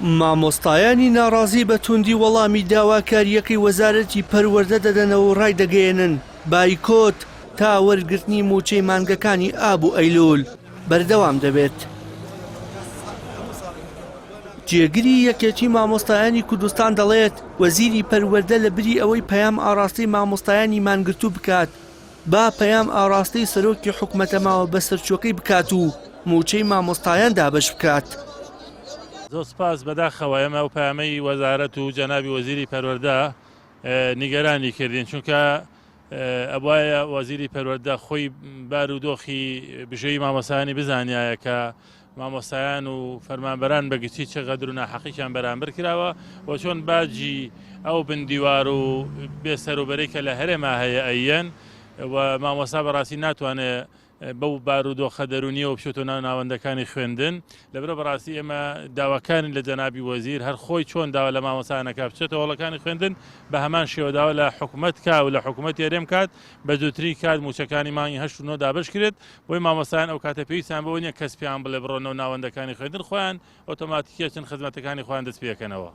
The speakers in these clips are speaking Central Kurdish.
مامۆستایانی ناڕازی بە توندی وەڵامی داواکارییەکەی وەزارەتی پەروەردە دەدەنەوە و ڕایدەگەیەنن، بایکۆت تا وەرگرتنی مووچەی مانگەکانی ئاب و ئەیلوول بەردەوام دەبێت. جێگری یەکێتی مامۆستایانی کوردستان دەڵێت، وەزیری پەروەردە لە بری ئەوەی پەیام ئاڕاستەی مامۆستایانی مانگرتوو بکات، با پەیام ئاڕاستەی سەرۆکی حکومەتە ماوە بەسەرچووەکەی بکات و مووچەی مامۆستایان دابەش بکات. زۆر سپاس، بەداخەوە ئێمە ئەو پەیامەی وەزارەت و جەنابی وەزیری پەروەردە نیگەرانی کردین، چونکە ئەبوایە وەزیری پەروەردە خۆی بارودۆخی بژێوی مامۆستایانی بزانیایە کە مامۆستایان و فەرمانبەران بە گشتی چ غەدر و ناحەقییان بەرامبەر کراوە و چۆن باجی ئەو بندیوار و بێ سەروبەرەی کە لە هەرێما هەیە ئەیەن و مامۆستا بەڕاستی ناتوانێت بەو بارودۆخە دەروونیەوە بچێتەوە ناو ناوەندەکانی خوێندن لەبەرئەوە بەڕاستی ئێمە داواکارین لە جەنابی وەزیر هەر خۆی چۆن داوا لە مامۆستایان ئەکا بچێتە هۆڵەکانی خوێندن بە هەمان شێوە داوا لە حکومەت کا و لە حکومەتی هەرێم کات بە زووترین کات مووچەکانی مانگی هەشت و نۆ دابەش کرێت بۆی مامۆستایان ئەو کاتە پێویستیان بەوە نییە کەس پێیان بڵێ بڕۆنەوە ناوەندەکانی خوێندن خۆیان ئۆتۆماتیکی ئەچن خزمەتەکانی خۆیان دەست پێکەنەوە.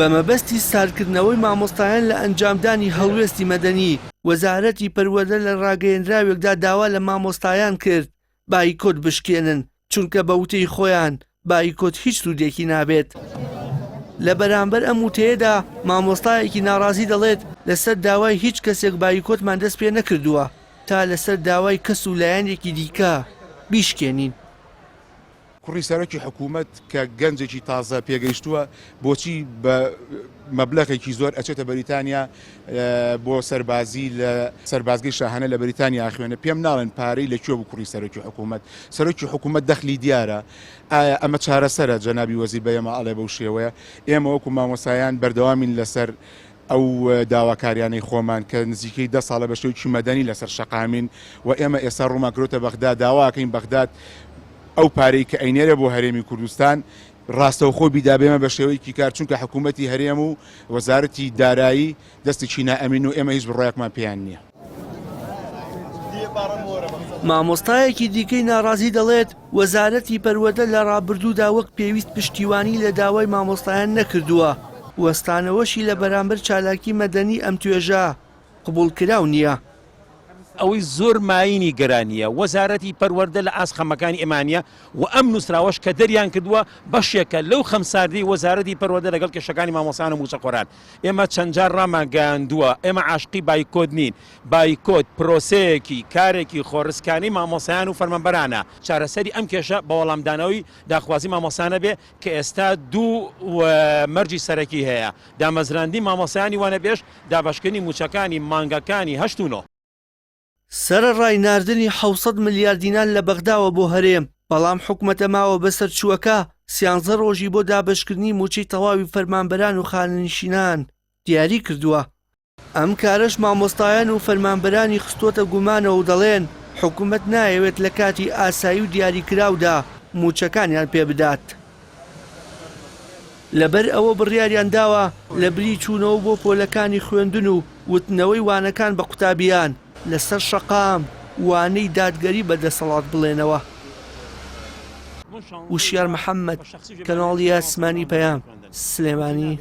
بە مەبەستی ساردکردنەوەی مامۆستایان لە ئەنجامدانی هەڵوێستی مەدەنی، وەزارەتی پەروەردە لە ڕاگەیەندراوێکدا داوا لە مامۆستایان کرد بایکۆت بشکێنن، چونکە بە وتەی خۆیان بایکۆت هیچ سوودێکی نابێت. لە بەرامبەر ئەم وتەیەدا مامۆستایەکی ناڕازی دەڵێت، لەسەر داوای هیچ کەسێک بایکۆتمان دەست پێ نەکردووە تا لەسەر داوای کەس و لایەنێکی دیکە بیشکێنین. کوڕی سەرۆکی حکوومەت کە گەنجێکی تازە پێگەیشتووە بۆچی بە مەبلەغێکی زۆر ئەچێتە بەریتانیا بۆ سەربازی لە سەربازگەی شاهانە لە بەریتانیا ئەخوێنێ پێم ناڵێن پارەی لە کوێ بوو کوڕی سەرۆکی حکوومەت سەرۆکی حکوومەت دەخلی دیارە ئایا ئەمە چارەسەرە جەنابی وەزیر بە ئێمە ئەڵێ بەو شێوەیە ئێمە وەکو مامۆسایان بەردەوامین لەسەر ئەو داواکاریانەی خۆمان کە نزیکەی دە ساڵە بە شێوەیەکی مەدەنی لەسەر شەقامین و ئێمە ئێستا ڕوومان کردۆتە بەغدا داواکەین بەغداد ئەو پارەی کە ئەینێرێ بۆ هەرێمی کوردستان ڕاستەوخۆ بیدا بێمە بە شێوەیەکی کار چونکە حکوومەتی هەرێم و وەزارەتی دارایی دەستێکی نائەمین و ئێمە هیچ بڕوایەکمان پێیان نییە. مامۆستایەکی دیکەی ناڕازی دەڵێت، وەزارەتی پەروەردە لە ڕابردوودا وەک پێویست پشتیوانی لە داوای مامۆستایان نەکردووە، وەستانەوەشی لە بەرامبەر چالاکی مەدەنی ئەم توێژە قبوڵکراو نییە. ئەوەی زۆر مایەی نیگەرانییە، وەزارەتی پەروەردە لە ئاست خەمەکانی ئێمە نییە و ئەم نووسراوەش کە دەریان کردووە بەشێکە لەو خەمساردیەی وەزارەتی پەروەردە لەگەڵ کێشەکانی مامۆستایان و مووچەخۆران. ئێمە چەند جار ڕامانگەیاندووە ئێمە عاشقی بایکۆت نین، بایکۆت پرۆسەیەکی کارێکی خۆڕسکانەی مامۆستایان و فەرمانبەرانە، چارەسەری ئەم کێشە بە وەڵامدانەوەی داخوازی مامۆستایانە بێ کە ئێستا دوو مەرجی سەرەکی هەیە، دامەزراندنی مامۆستایانی وانەبێژ، دابەشکردنی مووچەکانی مانگەکانی هەشت و نۆ. سەرەڕای ناردنی 700 ملیار دینار لە بەغداوە بۆ هەرێم، بەڵام حکومەتە ماوە بەسەرچووەکە سیانزە ڕۆژی بۆ دابەشکردنی مووچەی تەواوی فەرمانبەران و خانەنشینان دیاری کردووە. ئەم کارەش مامۆستایان و فەرمانبەرانی خستووەتە گومانەوە و دەڵێن، حکومەت نایەوێت لە کاتی ئاسایی و دیاریکراودا مووچەکانیان پێبدات. لەبەر ئەوە بڕیاریان داوە لەبری چوونەوە بۆ پۆلەکانی خوێندن و وتنەوەی وانەکان بە قوتابیان، لەسەر شەقام وانەی دادگەری بە دەسەڵات بڵێنەوە. وشیار محەمەد، کەناڵی ئاسمانی پەیام، سلێمانی.